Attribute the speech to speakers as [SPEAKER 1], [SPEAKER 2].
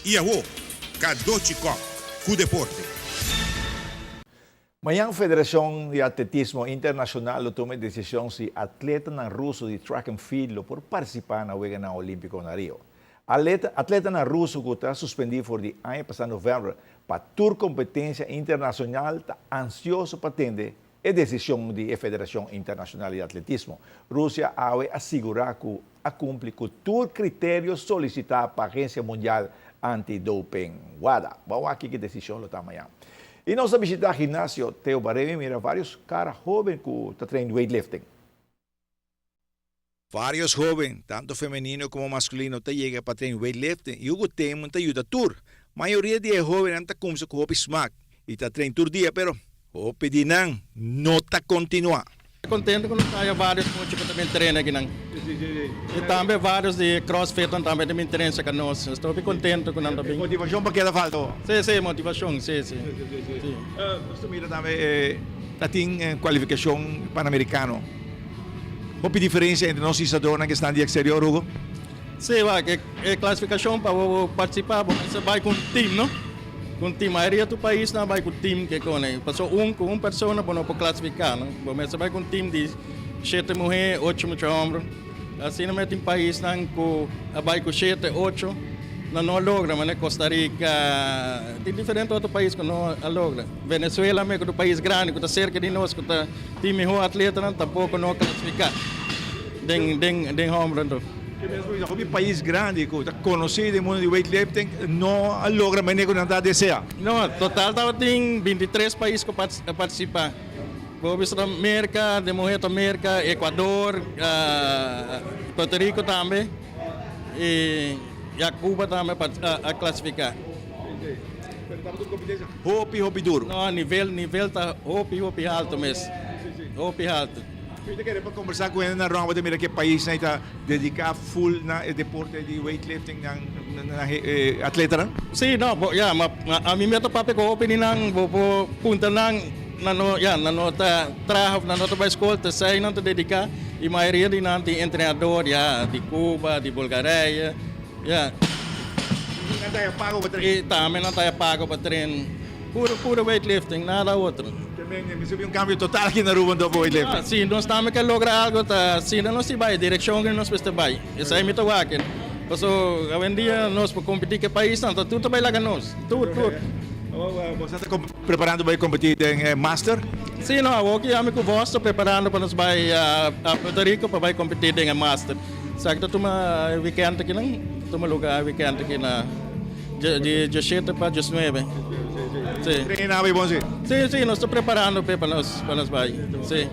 [SPEAKER 1] I awo, Cadochi Kock ku deporte.
[SPEAKER 2] Mañan Federacion di Atletismo Internacional lo tuma e decision si atletanan ruso di track and field lo por participa na Weganan Olimpico na Rio. Atletanan ruso cu ta suspendi for di aña pasa november pa tur competencia internacional ta ansioso pa tende E desishon di e Federashon Internashonal di Atletismo, Rusia awe a sigurá ku a kumpli ku tur kriterio solisitá pa Agensia Mundial Anti-Doping, WADA. Bo a wak ki desishon lo ta mañan. I nos a bishitá gimnasio Theo Baremi mira vários kara hóben ku ta train weightlifting. Vários hóben, tantu femenino komo maskulino, ta yega pa train weightlifting i Hugo Teeman ta yuda tur. Mayoria di e hóbennan ta kumsa ku hopi smak i ta train tur dia, pero hopi di nan no ta kontinuá.
[SPEAKER 3] Kontentu ku nos haya vários mucha ku ta bin trena akinan. I tambe vários di crossfitnan tambe ta bin trena serka nos. Nos ta hopi kontentu ku nan ta bin.
[SPEAKER 2] Motivashon pa keda falta bo?
[SPEAKER 3] Si, si, motivashon, si, si.
[SPEAKER 2] Nos ta mira tambe ta tin kualifikashon panamerikano. Hopi diferencia entre nos hisadornan cu esnan di exterior, Hugo?
[SPEAKER 3] Sí, wak, e clasificacion pa bo participa bo mester bay cu un team, no? Cu un team. Mayoria tur paisnan a bay cu team ke cone. Paso un cu un persona bo no por clasifica, no? Bo mester bay cu un team di shete muhe, ocho mucha homber. Asina mes tin paisnan cu a bay cu shete, ocho, nan no a logra, manera Costa Rica, tin diferente otro pais cu no a logra. Venezuela mes cu ta un pais grandi cu ta cerca di nos cu ta tin miho atletanan tampoco no a clasifica den den den homber anto.
[SPEAKER 2] Ke mes bo bisa hopi pais grandi cu ta conoci den mundo di weightlifting no a logra manera cu nan ta desea.
[SPEAKER 3] No, total tabatin 23 pais cu a participa. Bo bisa ta Merca, den muher ta Merca, Ecuador, Puerto Rico tambe y ya Cuba tambe a clasifica.
[SPEAKER 2] Pero tabata un competencia hopi hopi duro.
[SPEAKER 3] No, nivel nivel ta hopi hopi halto mes, hopi halto.
[SPEAKER 2] Mi ta kere pa combersa cu hende na rond bo ta mira ke paisnan ta dedica full na e deporte di weightlifting nan nan atletanan?
[SPEAKER 3] Si, no, bo ya, ma ami mi a ta papia cu hopi di nan, bo por puntra nan, nan no, ya, nan no ta traha of nan no ta bai scol, ta esey nan ta dedica y mayoria di nan tin entrenador, ya, di Cuba, di Bulgarije, ya.
[SPEAKER 2] Y nan ta haya pago pa train?
[SPEAKER 3] Y tambe nan ta haya pago pa train. Puro, puro weightlifting, nada otro.
[SPEAKER 2] Te men, mester bin un cambio total aki na Aruba anto pa weightlifting.
[SPEAKER 3] Ah, si nos tambe ke logra algo ta asina nos si bai, direccion ke nos mester bai. Esai mi ta wak. Paso awendia nos por competi ke paisnan, ta tur ta bai laga nos. Tur, tur.
[SPEAKER 2] Boso ta preparando bai competi den master?
[SPEAKER 3] Si, no, awoki ami ku bos ta preparando pa nos bai a Puerto Rico pa bai competi den e master. Esaki ta tuma e weekend akinan, ta tuma lugar e weekend aki na. Di 17 pa 19.
[SPEAKER 2] Si. Trena bay bon si?
[SPEAKER 3] Si, si, nos ta preparando pe pa nos, pa nos bay. Si.